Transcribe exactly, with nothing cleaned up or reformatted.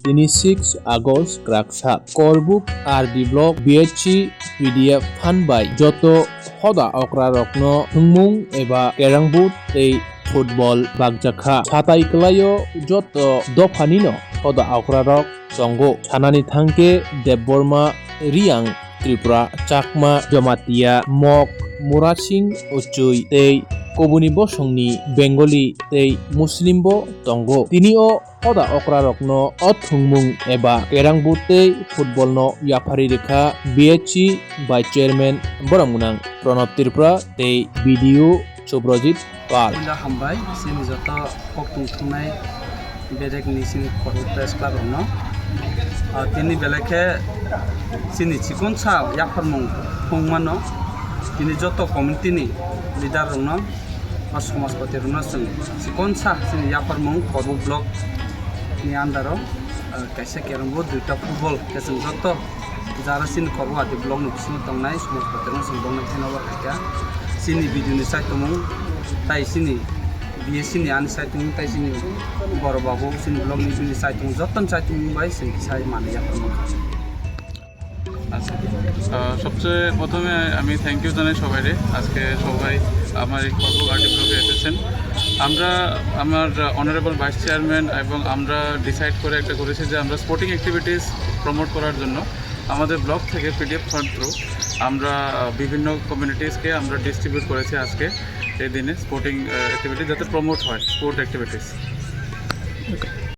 Tini six August kwrak sal. Korbuk R D block B H C P D F phan bai joto hoda okra rokno thwngmung eba kerangbu tei football bakjakha. Satai kwlaio joto dophanino hoda okra rok tongo. Sanani thangkhe Debbarma, Riyang, Tripura, Chakma, Jamatia, Mok, Murasing, Uchui tei kubuni bosongni Bengali tei Muslimbo tongo. Tini o hoda okra rokno o thwngmung eba kerangbu tei football no yaphari rikha B H C Vice Chairman borok gwnang Pranab Tripura tei B D O Subrajit Pal. Puila hambai chini joto kok tong thungnai bedek ni chini Korbuk Press Club rokno. Ah, tini belai khe chini chikonsa yapharmung phungmano tini joto community ni leader rokno ba somajpati rokno chwng chikonsa chini yapharmung Korbuk block ni under o, ah, kaisa kerangbu duita football khe chwng joto jara chini Korbuk R D block ni bisingo tongnai somajpati rokno chwng bongni thani o khaikha. Chini B D O ni saitomung tai chini B S C ni ani saitomung tai chini boro babu chini block ni bini saitomung joto ni saitomung bai chwng sai manwi yapharmung kha. আচ্ছা, আহ, সবচেয়ে প্রথমে আমি thank you জানাই সবাইরে। আজকে সবাই আমার এই কর্মকাণ্ডে ব্লগে এসেছেন। আমরা, আমার অনারেবল ভাইস চেয়ারম্যান এবং আমরা ডিসাইড করে একটা করেছি যে আমরা স্পোর্টিং অ্যাক্টিভিটিস প্রমোট করার জন্য আমাদের ব্লক থেকে পিডিএফ ফান্ড থ্রু আমরা, আহ, বিভিন্ন কমিউনিটিসকে আমরা ডিস্ট্রিবিউট করেছি আজকে এই দিনে স্পোর্টিং, আহ, অ্যাক্টিভিটি যাতে প্রমোট হয়, স্পোর্ট অ্যাক্টিভিটিস।